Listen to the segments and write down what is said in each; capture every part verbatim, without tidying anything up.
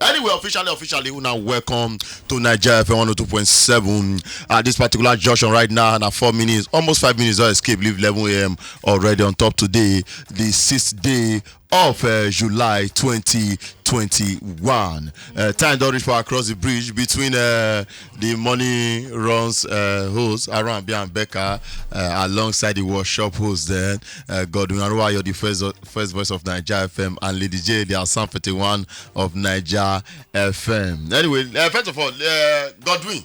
Anyway, officially, officially, una welcome to Naija F M one oh two point seven. At this particular junction right now, na four minutes, almost five minutes don escape, leave eleven a m already. On top today, the sixth day of uh, July twenty twenty-one. Uh, time don reach for across the bridge between uh, the money runs uh, host, Arambi and Becca, uh, alongside the workshop host then, uh, Godwin Aruwayo, the first, first voice of Naija F M, and Lady J, the Assam fifty-one of Naija F M. Anyway, uh, first of all, uh, Godwin,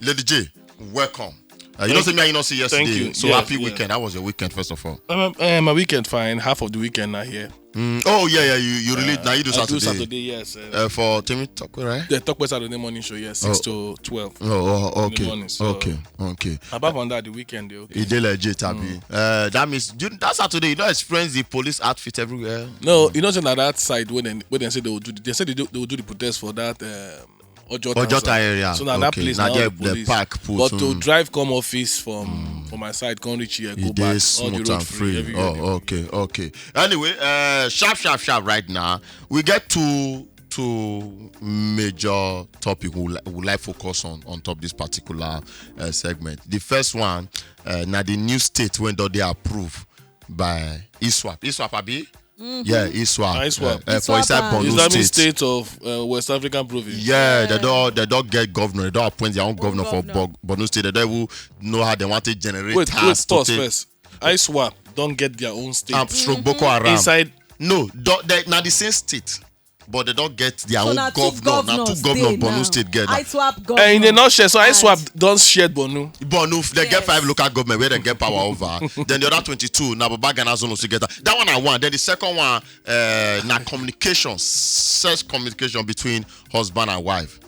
Lady J, welcome. Uh, you know, say me, you know, see yesterday. Thank you. So Yes, happy yes. weekend. How was your weekend, first of all? Um, uh, my weekend fine. Half of the weekend now here. Mm. Oh, yeah, yeah. You, you really, now you do I do Saturday. Saturday, yes. Uh, Uh, for Temi Talk, right? the Talk Saturday morning show, yes, six to twelve. Oh, oh, In the okay. morning, so, Okay, okay. Apart from that, the weekend, they okay. E dey legit, abi? Uh, that means you, that Saturday, you don't experience the police outfit everywhere. No, you know, say na that side when they, when they say they will do, the, they say they, do, they will do the protest for that um, Ojota, Ojota side. area. So now that Okay. place Now now there the the police. park put, But to mm. drive come office from from my side, come reach here, go E back, dey smooth all the road and free. free. Everywhere. Oh, okay, okay. Anyway, uh, sharp, sharp, sharp. Right now, we get two two major topic we would li- we would like focus on on top this particular uh, segment. The first one, uh, now the new state when don dey approved by iswap. Iswap, abi? Yeah, iswap. ISWAP. Uh, uh, for inside ISWAP. Borno Islamic State. State of uh, West African Province. Yeah, they don't they don't get governor. They don't appoint their own governor for governor. Bog- Borno State. They don't even know how they want to generate Wait, wait, tax to pause take- first. ISWAP don't get their own state. Um, stroke Boko Haram. Inside No, do- they, na the same state, but they don't get their So own na two governor. Na two governors governor dey Borno now. State get. ISWAP Uh, in a governor. nutshell, so And- ISWAP don't share Borno. Borno, they get Yes. five local government where they get power over. Then the other twenty-two, na Baba Gana Zone still get that. That one I want. Then the second one, uh, na communication, sex communication between husband and wife.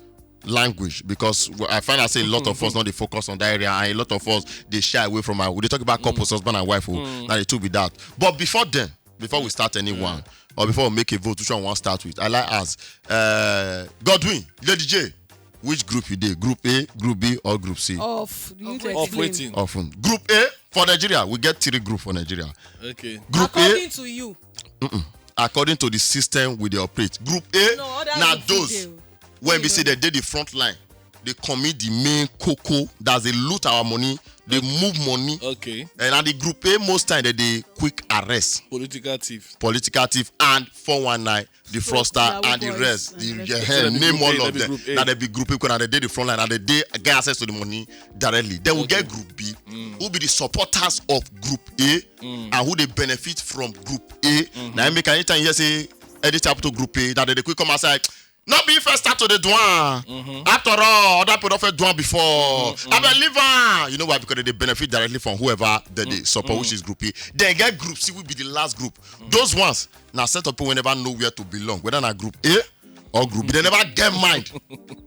Language, because I find I say a lot of us not dey focus on that area, and a lot of us they shy away from our. We dey talk about couples, husband and wife. Oh, now the two be that. But before then, before we start anyone, or before we make a vote, which one we wan start with? I like ask uh, Godwin, Lady J, which group you dey? Group A, Group B, or Group C? Of you to Of explain. Waiting. Often. Group A for Nigeria, we get three group for Nigeria. Okay. Group According A, to you, according to the system we dey operate. Group A, No, other na group fit those dey o. when we see they dey the front line, they commit the main cocoa, that's they loot our money, they move money. Okay. And at the Group A, most time they dey quick arrest, Political thief. political thief, and four one nine, the fraudster, Yahoo and the boys rest. and The, the rest. yeah, So that be name Group all A, of that be them. Group A. That they be Group A, and they dey the front line, and they dey get access to the money directly. Then we get Group B, who be the supporters of Group A, and who they benefit from Group A. Now, make anytime you say any type to Group A, that they quick come outside. Not be first start to the do am. After all, other people don't first do am before. I believe am. You know why? Because they benefit directly from whoever that they support, which is Group A. Then get Group C, will be the last group. Those ones now set up who never know where to belong, whether na Group A or Group B. They never get mind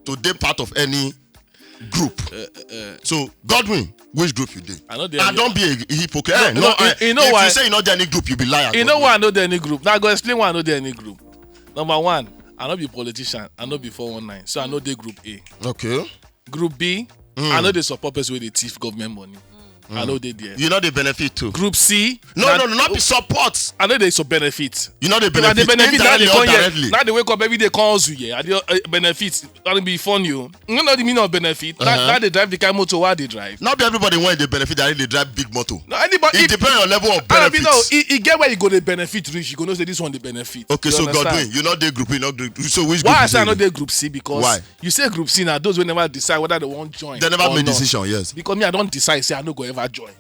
to dey part of any group. So Godwin, which group you dey? I no dey I any- don't be a hypocrite. Eh, No, no, no, eh, you know if why? You say you not dey any group, you be liar. You know Godwin. Why I know there any group? Now I go explain why I know there any group. Number one, I no be politician. I no be four one nine. So I no dey Group A. Okay. Group B, I no dey support person wey dey thief government money. I no dey there. You know they benefit too. Group C. No, na- no, no, not be support. I no dey so benefit. You know they If I dey benefit, benefit, now they indirectly come or here. Directly. Now they wake up every day, come house here. I dey uh, benefit. That be fun you. You know the meaning of benefit. Now, Uh-huh. now they drive the kind motor wey I dey drive. Not be everybody when they benefit, they really drive big motor. No, anybody. It if- depends on level of I don't benefits. Know, e, e get where you go dey benefit reach. You go know say this one dey benefit. Okay, You so understand? Godwin, you not dey Group A, you not Group. So which group? Why I you say I dey? no dey Group C? Because Why? You say Group C now, those wey never decide whether they wan join. They never or make not. Decision. Yes. Because me, I don decide say I no go ever join.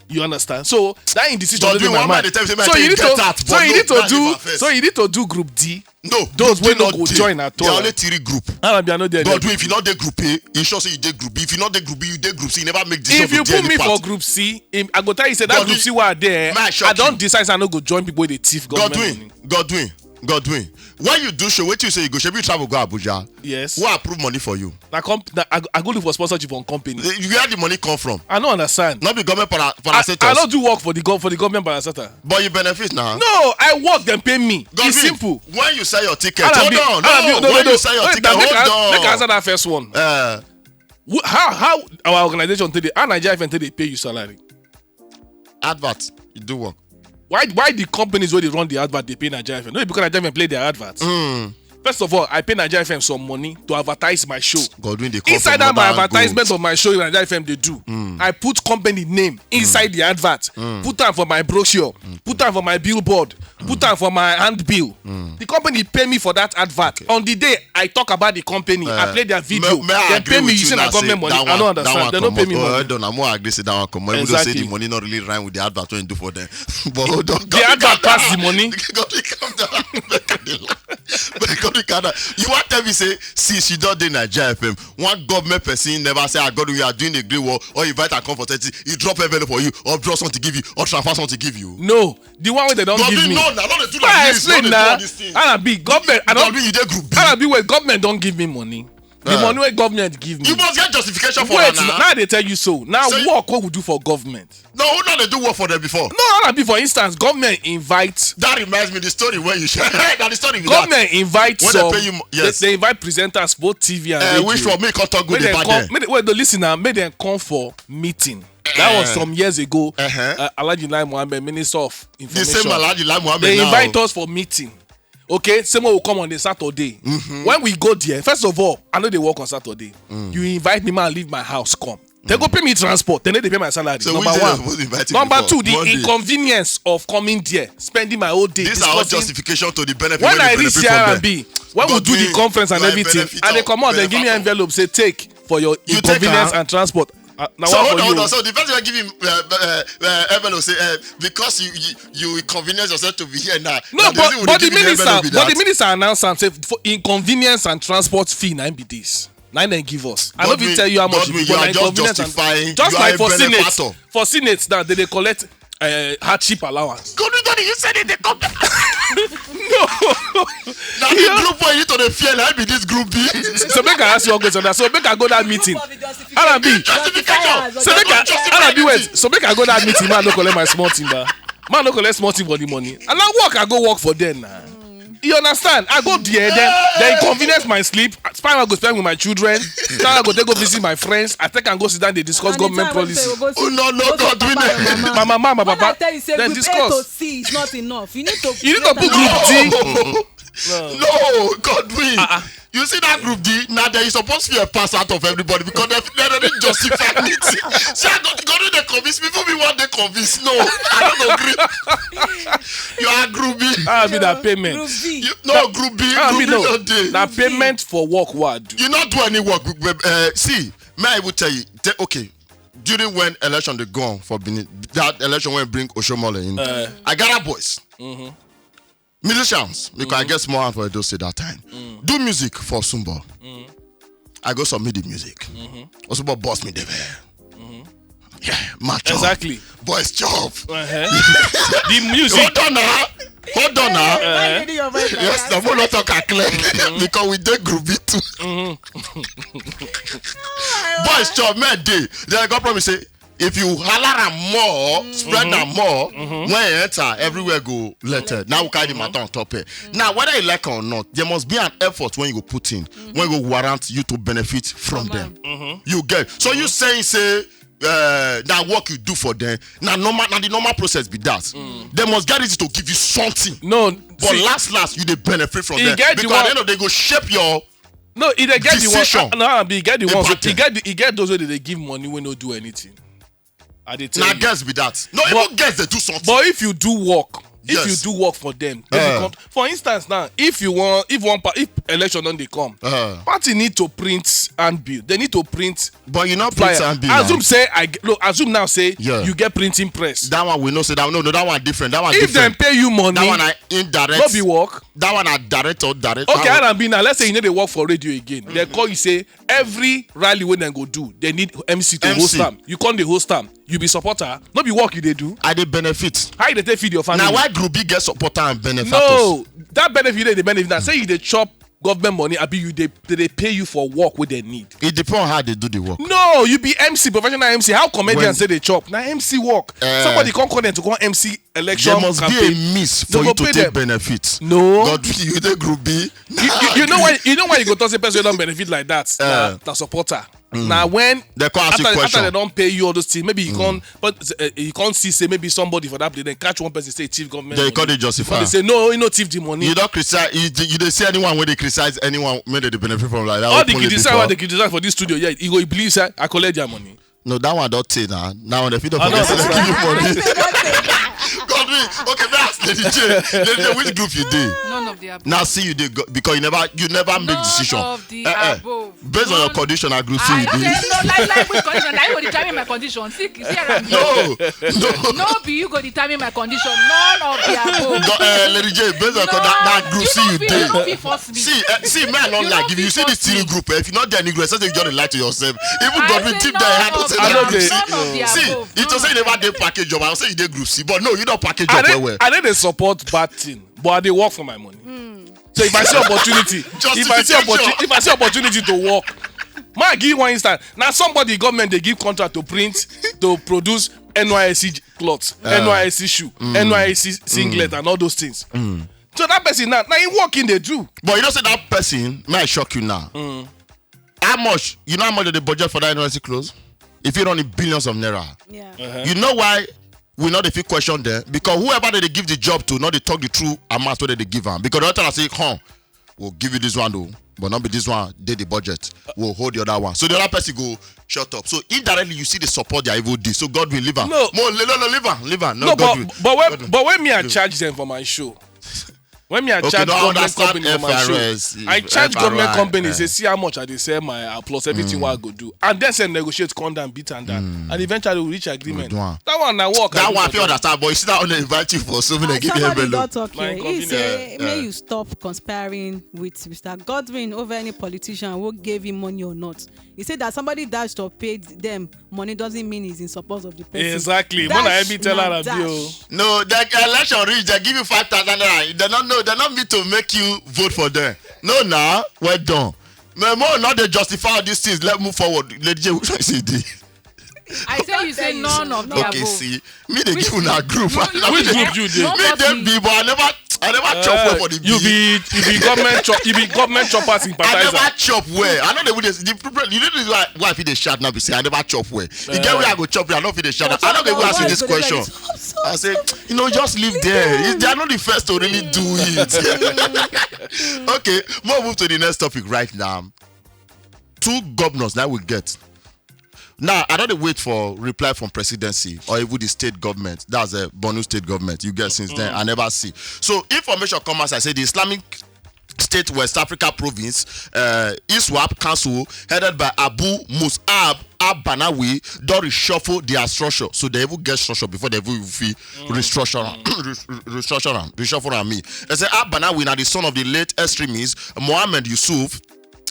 You understand? So that indecision But dey you my want mind. me to tell you, say So make you you need get to. out, So but you no, need to not leave do. am first. So you need to do Group D. No, Those Group wey D no not go dey. Join at They all. are only three group. I don't be. I know there. Godwin, if you not dey Group A, you sure say you dey Group B. If you not dey Group B, you dey Group C. You never make decision. If you to do put me any for part. Group C, im- I go tell you say that Godwin, Group C wey I dey. may I shock I don you? Decide say I no go join people wey dey thief government Godwin, money. Godwin, Godwin. When you do show, wetin you say you go? Shebi you travel go Abuja. Yes. Who approve money for you? Na comp. Na, I, go- I go look for sponsorship on company. Eh, where the money come from? I no understand. Not be government para I, parastatus. I no do work for the gov for the government parastatal. But you benefit now. No, I work, dem pay me. Godwin, It's simple. When you sell your ticket, Alabi, hold on. No, Alabi, no, when no, you sell your no, ticket, wait, make hold I- on. Make I answer that first one. Uh, Wh- How how our organization take dey, how Nigeria F M take dey pay you salary? Advert, you do work. Why why the companies wey dey run the advert dey pay Nigeria F M? No, because Nigeria F M play their advert. Mm. First of all, I pay Naija F M some money to advertise my show. Godwin dey come Inside from that my northern advertisement gold. Of my show in Naija F M dey do, I put company name inside the advert, put am for my brochure, put am for my billboard, put am for my handbill. The company pay me for that advert. On the day I talk about the company, I play their video. May, may I They agree pay me with you you say now, na government say money. That I one, don't understand. That one They don't pay me comot. money. Hold on, I'm more agree say that one comot. Even though say Exactly. The money not really rhyme with the advert when you do for them. But hold on, The advert pass the money. Godwin, calm down. Make I dey laugh. Godwin, calm down. You want tell me say since you don dey Naija F M, one government person never say, "Ah, Godwin, you are doing a great work," or invite and come for thirty, he drop envelope for you, or draw something give you, or transfer something give you. No, the one wey they don't Godwin, give me. No, na no dey do Why I like this. No explain dey do now? All this thing. Arabi, government. I don't. Godwin, you dey group B. Arabi, wait, government don't give me money. The Uh. Money wey government give me. You must get justification for Wait, that now. Now they tell you so. Now So you- work what we do for government. No, who not dey do work for them before? No, Arabi, for instance, government invite. That reminds me the story where you share. That the story with Government invite When they some. Pay you mo- yes. They, they invite presenters both T V and Uh, radio. Which one? Me come talk good Make them about come, them. make they, wait, no, listen now. Make them come for meeting. That was Eh. Some years ago. Uh-huh. Uh, Alhaji Lai Mohammed, Minister of The Information. Same Alhaji Lai Mohammed They now. Invite us for meeting. Okay, same one will come on the Saturday. Mm-hmm. When we go there, first of all, I know they work on Saturday. Mm. You invite me, man, leave my house, come. They go pay me transport. Then they pay my salary. So Number one. Number two, the Monday. Inconvenience of coming there, spending my whole day. This is our justification to the benefit. When I reach C R and B, when we do the conference and everything, and they come out, they give me envelope, say take for your inconvenience and transport. Uh, now so hold on, hold on. So the person will give him uh, uh, uh, envelope say uh, because you, you you inconvenience yourself to be here now. No, but, but the minister, but the minister announced am say for inconvenience and transport fee na be this. Na dem give us. I no fit tell you how much. But na inconvenience and just like for senate, for senate now they dey collect uh, hardship allowance. Good, good, you said it. They come. No. Now the group wey you need to dey fear na be this group B. So make I ask you one question. So make I go that meeting. Arabi. So make I Arabi wait. So make I go that meeting. Man, no collect my small thing, man. Man, no collect small thing for the money. And I work, I go work for them now. You understand? I go there, then they inconvenience my sleep. Spend I go spend with my children. Spend I go they go visit my friends. I take and go sit down. They discuss government policy. Oh no, no, God, we know. My mama, my papa. Then discuss. See, it's not enough. You need to. You need to put group D. No, God, we. You see that group D? Now they supposed to be a pass out of everybody because they they don't justify anything. See, I don't go to the convince. People be want they convince. No, I don't agree. You are group B. I be that payment. You, no, group B. Group B no day. That payment for work what do? You not do any work. Uh, see, may I even tell you? Te- okay, during when election they go on for Benin, that election when bring Oshomole in, uh, I got our boys. Mm-hmm. Musicians, because mm-hmm. I get small hand for Edo State that time. Mm. Do music for Sumbo. Mm. I go submit the music. Mm-hmm. Osumbo boss me there. Mm-hmm. Yeah, match. Exactly. Boys job. Uh-huh. The music. Hold on now. Hold on now. Uh-huh. Yes, the more not talk clear because we dey group B too. Mm-hmm. Boys job, man, day. Then I got promise say if you holler am more, mm-hmm. Spread am more, mm-hmm. When you enter, everywhere go later. Mm-hmm. Now we carry the matter on top here. Mm-hmm. Now, whether you like or not, there must be an effort when you go put in, mm-hmm. When you go warrant you to benefit from them. Mm-hmm. You get. So you saying say uh, that work you do for them, now normal, now the normal process be that. Mm. They must get it to give you something. No, but see, last last you dey benefit from them because one, at the end of the day go shape your No, e dey get the one. No, e get the one. So, e get the, e get those wey dey give money wey no do anything. I dey tell you. Na girls be that. No, even girls dey do something. But if you do work, if you do work for them, for instance now, if you wan, if one, if election don dey come, party need to print handbill. They need to print. But you no print handbill. Assume say I no. Assume now say you get printing press. That one we know say that no, no, that one different. That one different. If dem pay you money, that one na indirect. No be work. That one na direct or direct. Okay, R and B now. Let's say you no dey work for radio again. They call you say every rally wey dem go do, they need M C to host am. You come dey host am. You be supporter. No be work you dey do. I dey benefit. How you dey take feed your family? Na why group B get supporter and benefactors. No, that benefit you dey benefit. Na say you dey chop government money, abi you dey, they dey pay you for work wey dem need. It depend on how they do the work. No, you be M C, professional M C. How comedians say they chop? Na M C work. Somebody come call them to come M C election There must campaign. be a miss They for go you to pay take them. benefit. No. God, you dey group B. You, you, you know why? You know why you go talk say person wey don benefit like that? Uh. Na, na supporter. Na when They come ask you after, after question. They don pay you all those things, maybe you can't, but uh, you can't see say maybe somebody for that place then catch one person say thief government. They money. Come dey justify. But they say no, you no thief the money. You don't criticize. You, you dey see anyone when they criticize anyone when they dey benefit from like that. All the Openly criticize, before. All the criticize for this studio, yeah, you go believe say I collect their money. No, that one don't take now. Now when they fit I forget don't say they give you money. Godwin, okay, may I ask Lady J. Lady J, which group you dey? None of the above. Now see you dey go, because you never you never make None decision. Of the Eh, eh. above. Based on your None- condition, I agree I with don't you. say no like like with condition. Like you go determine my condition. See, see around me. No, no. No, be you go determine my condition. None of the above. Go, uh, Lady J, based on that, that group, You see don't you fit- dey. You don't fit force me. See, uh, see, man, not You like don't if you fit see this force me. Team Group, eh, if you not dey any group, say you just dey lie to yourself. Even I Godwin say Team none there, I of don't say the that above, group. See, none of the see, above, it was none say you of never dey package job. I say you dey group C, but no, you don't package I job dey, well well. I dey dey support bad thing, but I dey work for my money. So if I see opportunity, if I see Justification. opportunity, if I see opportunity to work, ma give one instance. Now somebody government dey give contract to print, to produce N Y S C cloth, Ah. N Y S C shoe, N Y S C singlet, and all those things. So that person now, now he working they do. But you know, say that person might shock you now. How much? You know how much they budget for that N Y S C clothes? If you run in billions of naira, Yeah. you know why we not if you question them? Because whoever they give the job to, not they talk the true amount where they give them. Because the other say, huh, we'll give you this one though, but not be this one. Did the budget? We'll hold the other one. So the other person go shut up. So indirectly, you see the support they even did. So God will leave her. No. More, no, no, leave her, leave her. No, No, God but will. but when God will. But when me I charge them for my show, when me I Okay, charge no, I government understand company for my show, F R S, I charge F R I, government company eh. Say see how much I dey sell my uh, plus everything what I go do, and then say negotiate, come down, beat and down, and eventually we reach agreement. Do am. That one na work. That do one I for feel them. Understand, but you see that when they invite you for so many give you Somebody don envelope. talk My here. He say Yeah, may yeah. You stop conspiring with Mister Godwin over any politician who gave him money or not. He said that somebody dashed or paid them money doesn't mean he's in support of the person. Exactly. Dash When I be tell na her, dash. oh. No, the election reach, they give you five thousand naira. They don't know, they don't need to make you vote for them. No, now, well done. My mom not they justify all these things. Let's move forward. Lady J, which one is it? I say you say none of the Okay, above. See, me they give una group. I know Which they- group you dey? No Me force they me. be, but I never, I never chop well for the You B. Be you be government chop you be government chop as I sympathizer. Never chop well. I know they would. The problem, you know this is why why I feel they shout now. Be say I never chop well. You get where I go chop well. I don't feel they shout. I don't get where I see this question. I say, you know, just leave there. They are not the first to really do it. Okay, we'll move to the next topic right now. Two governors that we get. Now, I don't wait for reply from presidency or even the state government. That's a Borno state government. You get since then, I never see. So, information come as I say the Islamic State West Africa province, uh, ISWAP Council, headed by Abu Mus'ab Abanawi, don't reshuffle their structure. So they even get structure before they even feel restructure am. Restructure am. Reshuffle am. Me. They say Abanawi now the son of the late extremist Mohammed Yusuf.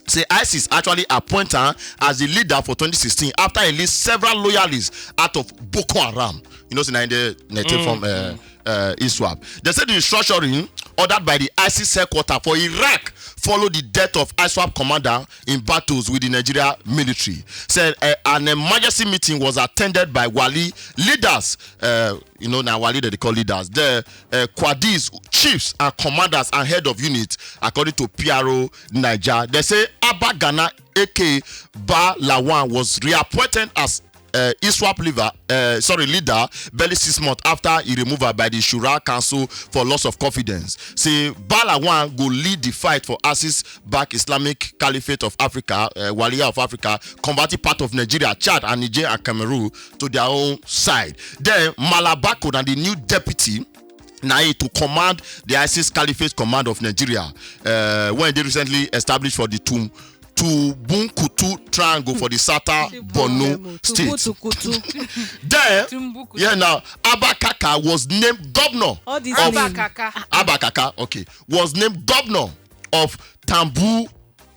Say ISIS actually appoint am as the leader for twenty sixteen after he lead several loyalists out of Boko Haram. You know, say na in the native from uh, uh, ISWAP. They say the restructuring ordered by the ISIS headquarters for Iraq follow the death of ISWAP commander in battles with the Nigeria military. Said uh, an emergency meeting was attended by Wali leaders. Uh, you know, now Wali that they call leaders. The uh, Quadis chiefs and commanders and head of unit, according to P R O Niger. They say Abba Ghana, A K Ba Lawan, was reappointed as uh, ISWAP leader, uh, sorry, leader, barely six months after he removed by the Shura Council for loss of confidence. Say Ba Lawan go lead the fight for ISIS back Islamic Caliphate of Africa, uh, Waliya of Africa, converting part of Nigeria, Chad, and Niger and Cameroon to their own side. Then Malabako and the new deputy na he to command the ISIS Caliphate Command of Nigeria, uh, when they recently established for the Tum Tumbunkutu Triangle for the Southern Borno State. Then, yeah, now Abakaka was named governor. All these of names. Abakaka. Abakaka, okay, was named governor of Tambu.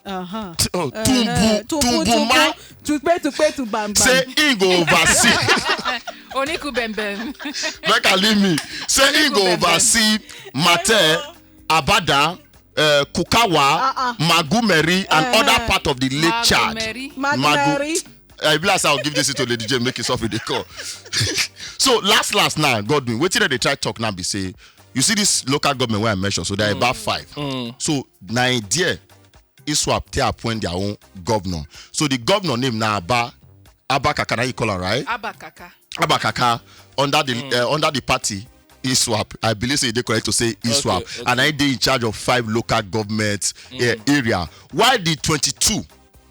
Uh-huh. T- oh, Uh, Tumbu, tupu, Tumbuma. Tupu, tupe, tupe, tu bam, bam. Say he go oversee. Oniku bem bem. Make I leave me. Say he go oversee Mate, Abada, uh, Kukawa, Uh-uh. Magumeri, and Uh-huh. Other part of the Lake Chad. Magumeri. Magumeri. Uh, if last, I'll give this to Lady J, make it off with the call. So last last now, Godwin, wetin dem dey try talk now be say, you see this local government wey I mention, so there are about five. So na there ISWAP take appoint their own governor. So the governor name na Abba, Abba Kaka, na you call am, right? Abba Kaka. Abba Kaka, under the uh, under the party ISWAP. I believe say e dey correct to say ISWAP, okay, okay. And I dey in charge of five local government uh, area. Why the twenty-two,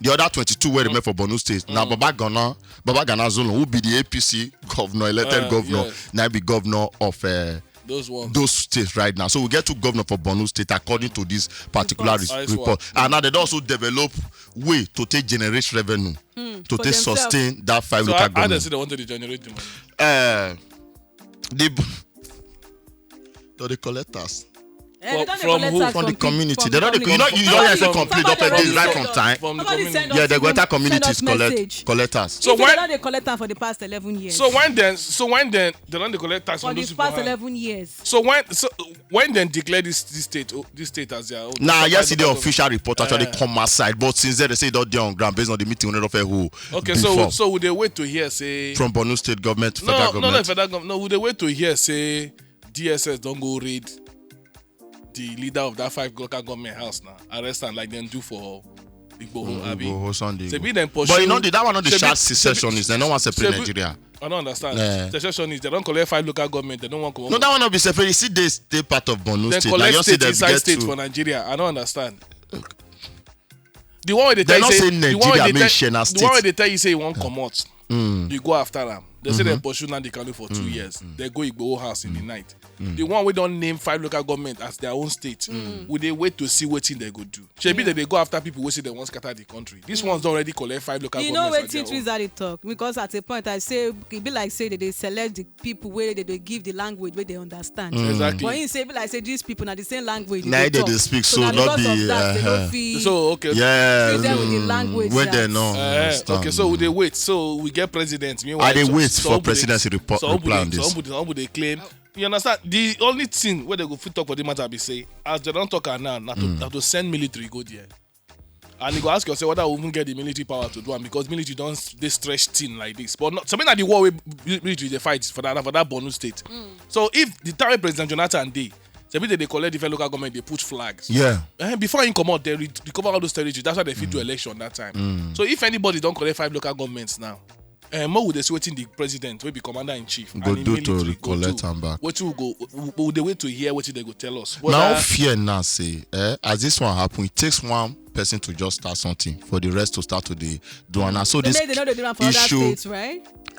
the other twenty-two wey remain for Borno State, na Baba Gana, Baba Gana Zulum, who be the A P C governor, elected uh, governor, yes. Na be governor of uh, those ones. Those states right now. So we get two governor for Borno State according to this particular report. Report. And now they also develop way to take generate revenue mm, to take themselves. Sustain that five so local how, government. How they say they wanted to generate the money? Uh, they, they collect tax. Eh, from, from who? From the community. They don't. You know, you don't hear say complain don pay bills right on time. Yeah, they go enter communities collect collect tax. So why they collect am for the past eleven years? So when then, so when then they don dey collect tax for the past eleven years? So when so when dem declare this this state oh, this state as their own? Na yesterday official report actually come outside, but since then they say e don dey on ground based on the meeting wey don first hold. Okay, so so we dey wait to hear say from Borno State government, federal government. No, no, federal government. No, we dey wait to hear say D S S don go raid the leader of that five local government house now, arrest am like dem do for Igboho, abi? Igboho Sunday. Sebi dem pursue. But you know, that one no dey shout secessionist. Dem no wan separate Nigeria. I don't understand. Eh. Secessionist, they don collect five local government, they don't want to. No, that one no be separate. You see, they stay part of Borno State. Then collect state inside state for Nigeria. I don't understand. The one wey dey tell you say the one wey dey tell you say you wan comot, you go after am. They say dem pursue Nnamdi Kanu for two years. They go Igboho house in the night. The one wey don name five local government as their own state, we dey wait to see wetin they go do. Shebi they dey go after people wey say they wan scatter the country. These ones don already collect five local governments as their own. You know wetin Twiza dey talk? Because at a point I say e be like say they dey select the people wey they dey give the language wey they understand. Exactly. But he say e be like say these people na the same language they dey talk. Na they dey speak, so na because of that they no fit treat them with the language wey they no understand. Okay, so we dey wait. So we get president. Meanwhile, I dey wait for presidency report, reply on this. Some people dey claim. You understand? The only thing wey they go fit talk for the matter be say, as they don talk am now, na to, na to send military go there. And you go ask yourself whether we even get the military power to do am, because military don dey stretch thin like this. But not, something like the war wey military dey fight for that, for that Borno state. So if the time wey President Jonathan dey, say they dey collect different local government, they put flags. Yeah. Eh, before he comot, they re- recover all those territories. That's why they fit do election that time. So if anybody don collect five local governments now, eh, mo we dey see wetin the president wey be commander in chief go do to recollect am back. Wetin we go, we, we dey wait to hear wetin they go tell us. Now fear now say, eh, as this one happen, it takes one person to just start something for the rest to start to dey do am. And so this issue,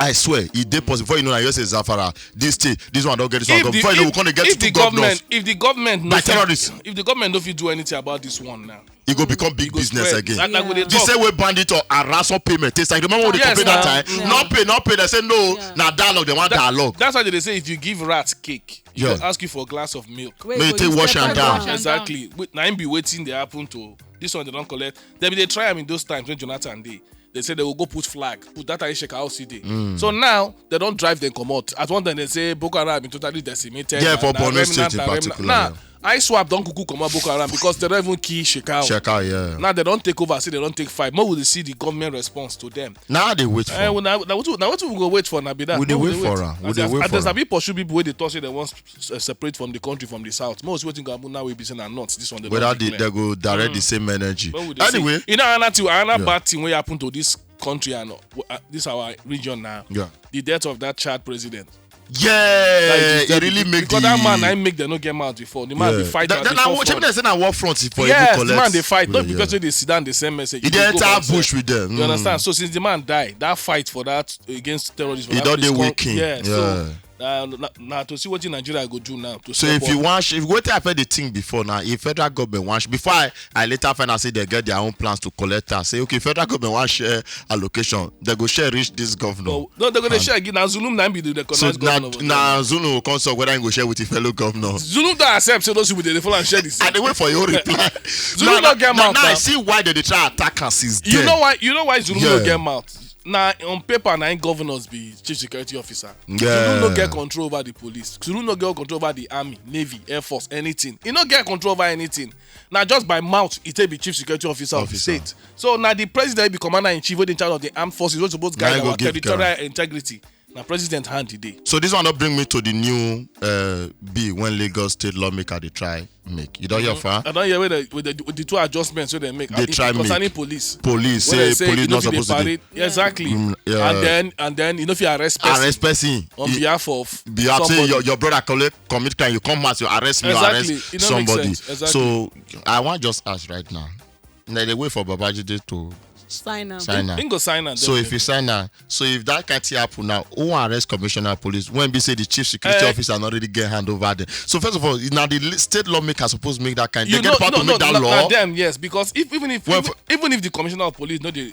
I swear, e dey possible. Before you know, I hear say Zamfara, this state, this one don get this one. Before you know, we come dey get two governors by terrorists. If the government no fit do anything about this one now, e go become big business again. The same way bandit or a ransom payment. It's like, remember when they complain that time? No pay, no pay. They say no, na dialogue. They want dialogue. That's why they say if you give rat cake, you go ask you for a glass of milk. Make you take wash am down. Exactly. Na im be wetin dey happen to this one. They don collect. They be dey try am in those times when Jonathan dey. They say they will go put flag, put that Aisha Kaosi dey. So now they don drive them comot. At one time they say Boko Haram been totally decimated. Yeah, for Borno State in particular. Now ISWAP don kuku comot Boko Haram because they don't even kill Shekau. Shekau, yeah. Now they don take over, say they don take five. More we dey see the government response to them. Now they wait for. Eh, well, now, now what we go wait for? Now be that. We dey wait for am. We dey wait for am. As they sabi pursue people wey dey talk say they wan separate from the country, from the south. Most wetin go happen now wey be say na north. This one they don declare. Whether they go direct the same energy. Anyway, you know another thing, another bad thing wey happen to this country and uh, this our region now. Yeah. The death of that Chad president. Yeah, it really make because that man I make them no get mouth before. The man dey fight. Then I watch him say na war front for. Yes, the man dey fight. No be because they sit down the same message. He dey enter bush with them. You understand? So since the man die, that fight for that against terrorism, e don dey weaken. Yeah, so na na to see wetin Nigeria go do now. So if you wan, if wetin I first dey think before now, if federal government wan, before I I later find out say they get their own plans to collect tax. Say okay, federal government wan share allocation, they go share reach this governor. No, they go dey share again. Na Zulum na be the recognized governor. So na Zulum go come talk whether he go share with his fellow governor. Zulum don accept say those people dey follow and share this. I dey wait for your reply. Zulum no get mouth. Now I see why they dey try attack am since then. You know why? You know why Zulum no get mouth? Na on paper na im governors be chief security officer. Zulum no get control over the police. Zulum no get control over the army, navy, air force, anything. He no get control over anything. Na just by mouth he take be chief security officer of the state. So na the president be commander in chief wey dey in charge of the armed forces wey suppose guide our territorial integrity. Na president hand e dey. So this one don bring me to the new uh, bill when Lagos state lawmaker dey try make. You don hear far? I don hear wey the, with the, with the two adjustments wey dem make. Dey try concerning make police. Police wey say say police you no not fit dey suppose to dey. Parade. Exactly. Mm, yeah. And then and then you no fit arrest person Arrest person. On You- behalf of Be happy say somebody. Your, your brother collect commit crime, you come as you arrest me, you Exactly. arrest It don't make somebody. Sense. Exactly. So I wan just ask right now. Na dey wait for Babajide to Sign am. Sign am. Him go sign am. So if definitely. You sign am, so if that kind thing happen now, who wan arrest commissioner of police when be say the chief security Eh. Officer no really get hand over them? So first of all, na the li- state lawmaker suppose make that kind. They You get know, power no, to no, make that na, law. Na them, yes, because if, even if Well, even, for- even if the commissioner of police no dey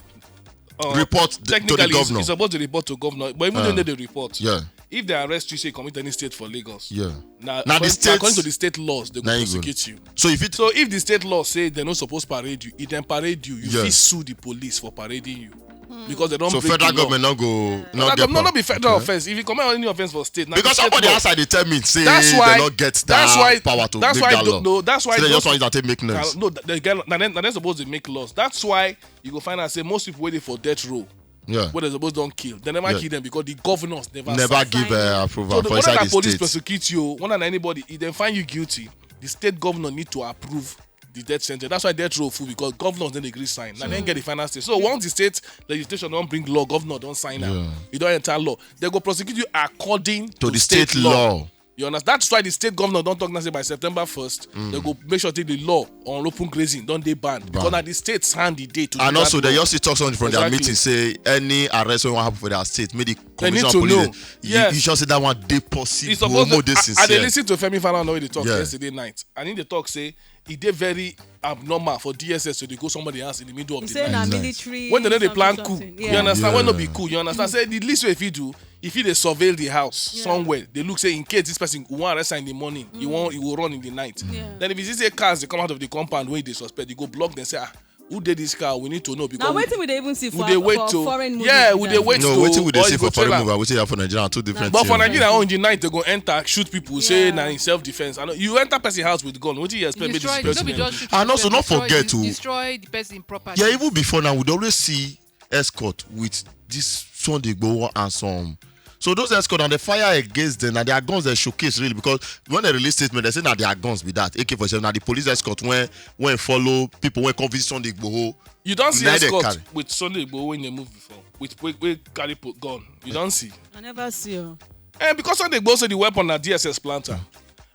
uh, Report the- to the technically, he's- governor. He's supposed to report to governor, but even Uh, though they report, yeah. If they arrest you, say you commit any state for Lagos, yeah. Now, now the state, according to the state laws, they go prosecute you. So if it, so if the state law say they no suppose parade you, if dem parade you, you yeah. Fit sue the police for parading you. Mm. Because they don't. So break federal the law. Government not go. Yeah. Not federal government not be federal yeah. Offense. If you commit any offense for state, because somebody outside they tell me say that's why, they not get that that's why, power to that's make why that law. No, that's why so they just want to take make noise. No, they get, now, then, now they're supposed to make laws. That's why you go find out say most people waiting for death row. Yeah. Wey dem suppose don kill, dem never kill dem because the governors never never give uh, approval so for inside the state. Police prosecute you, one and anybody, if dem find you guilty, the state governor need to approve the death sentence. That's why death row full because governors then agree sign. Now then get the final state. So once the state legislation don't bring law, governor don't sign am. Yeah. You don't enter law. They go prosecute you according to, to the state, state law. Law. You understand? That's why the state governor don't talk now say by September first, mm. They go make sure take the law on open grazing don't they banned because now the state's hand the day to. And also they also talk something from exactly. Their meeting say any arrest when happen for their state, make the commission of police. Yes. You, you should say that one they possible. It's supposed to, I, I listen to Femi Falana when they talk yeah. Yesterday night. I need the talk say it they very abnormal for D S S to dey go somebody else in the middle of he the say night. Na military when they know they plan coup. Yeah. You understand? Yeah. When no be coup, you understand? Say the least way if you do, if you they surveil the house yeah. Somewhere, they look say in case this person go wan arrest in the morning, mm. He won't, he will run in the night. Yeah. Then if you see say cars they come out of the compound where they suspect, you go block them say ah. Who did this car? We need to know because now waiting we dey even see for, we dey wait for to, foreign movie. Yeah, we dey wait no, to waiting we dey see for foreign movie. We see that for Nigeria two different. But for Nigeria, on the night they go enter, shoot people, yeah. Say na in self defense. I know you enter person house with gun. What do you expect? Destroy, me to destroy. And also not forget to destroy the person property. Yeah, even before now, we'd always see escort with this Sunday Igboho and some. So those escort and the fire against them and their guns they showcase really because when they release statement they say now their guns be that A K forty-seven now the police escort when when follow people when come visit Sunday Igboho. You don't see escort with Sunday Igboho when they move before with we, we carry put gun. You don't see. I never see. Oh. And because Sunday Igboho say the weapon na D S S planter.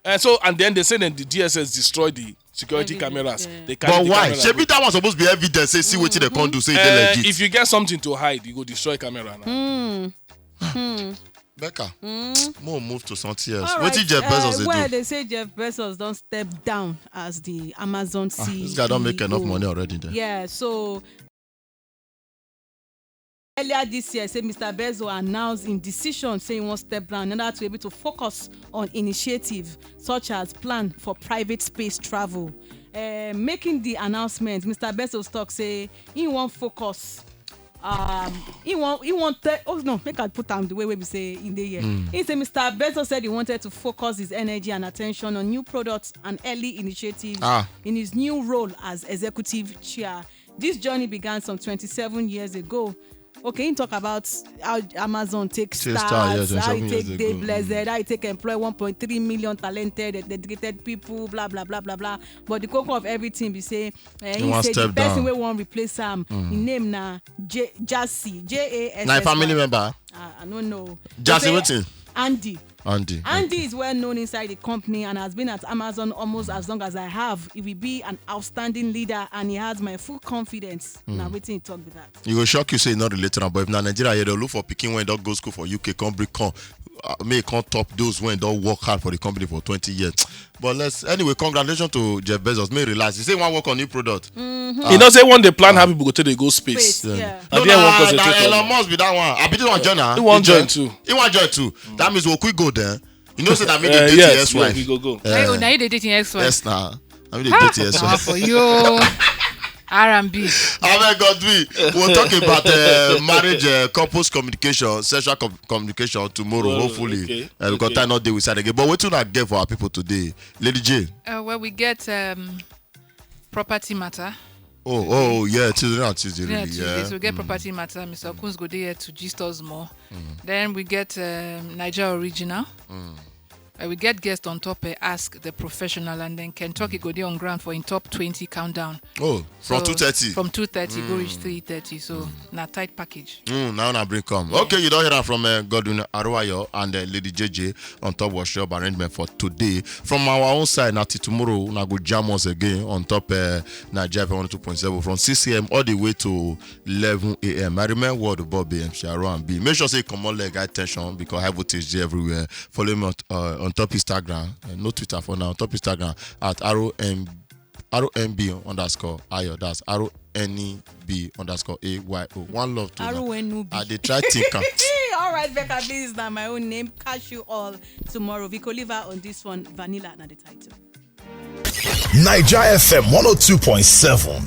And so and then they say then the D S S destroy the security cameras. Yeah. They carry but the why? Shebi that one supposed to be evidence. Say see mm-hmm. Wetin they come do. Say uh, they legit. If you get something to hide, you go destroy camera now. Mm. Hmm. Becca, mm. More move to something else. Right. Wetin Jeff Bezos uh, well, do? They say Jeff Bezos don't step down as the Amazon C E O. Ah, this guy don't make enough money already. There. Yeah, so earlier this year say Mister Bezos announced in decision say he wants step down in order to be able to focus on initiative such as plan for private space travel. Uh, making the announcement, Mister Bezos talk say he won't focus um he wan he wan tell oh no make I put am the way wey be say in the year mm. He say Mister Bezos said he wanted to focus his energy and attention on new products and early initiatives ah. In his new role as executive chair. This journey began some twenty-seven years ago. Okay, he talk about how Amazon take start, how he take dey blessed, how he take employ one point three million talented, dedicated people, blah blah blah blah blah. But the cocoa of everything be say uh, he say the person wey wan replace am mm. Him name na J Jassy J A S S. Na family member. I, I don't know. Jassy wetin? Andy. Andy. Andy is well known inside the company and has been at Amazon almost as long as I have. He will be an outstanding leader and he has my full confidence. Mm. Now waiting to talk with that. You go shock you say not related, but if na Nigeria here, they look for picking when don't go school for U K, come bring come. Uh, may come top those when don't work hard for the company for twenty years. But let's anyway, congratulations to Jeff Bezos. May relax. He say one work on new product. Mm-hmm. Uh, you know, say one they plan how people go to they go space. Space yeah. Yeah. No, no, no, Elon Musk be that one. I be the one join. He won't join too. He won't join too. Mm. That means we'll quick go there. You know, say that me uh, the yes, ex-wife. Yeah, we go go. Uh, hey, oh, now you the dating ex-wife. Yes, now. I mean, the dating ex-wife for you. R and B. Abeg God we. We'll talk about uh, marriage, uh, couples communication, sexual com- communication tomorrow, well, hopefully. Okay. Uh, because okay. Time not day we side again. But what do I get for our people today? Lady J. Uh, well, we get um, property matter. Oh, oh, yeah, Tuesday and Tuesday, Yeah, really, Tuesday. yeah. So we get property matter. Mister Kunz go there to gist us more. Then we get um, Niger Original. Uh, we get guest on top, uh, Ask the Professional, and then Kentucky go there on ground for in top twenty countdown. Oh, from So, two thirty. From two thirty, go reach three thirty. So, na tight package. Mm, now I bring come. Okay, you don't hear that from uh, Godwin Aruayo and uh, Lady J J on top workshop arrangement for today. From our own side, now till tomorrow, now go jam us again on top uh, Nigeria one oh two point seven from six a.m. all the way to eleven a.m. I remember what about B M C R and B. Make sure say come on leg attention because high voltage dey everywhere. Follow me on, uh, on top Instagram, uh, no Twitter for now, on top Instagram at R O M, R O M B underscore Ayo. That's R O N E B underscore A Y O. One love to una. R O N U B. I dey try think am. All right, Becca B is now my own name. Catch you all tomorrow. Vico Liver on this one. Vanilla, not the title. Niger F M one oh two point seven.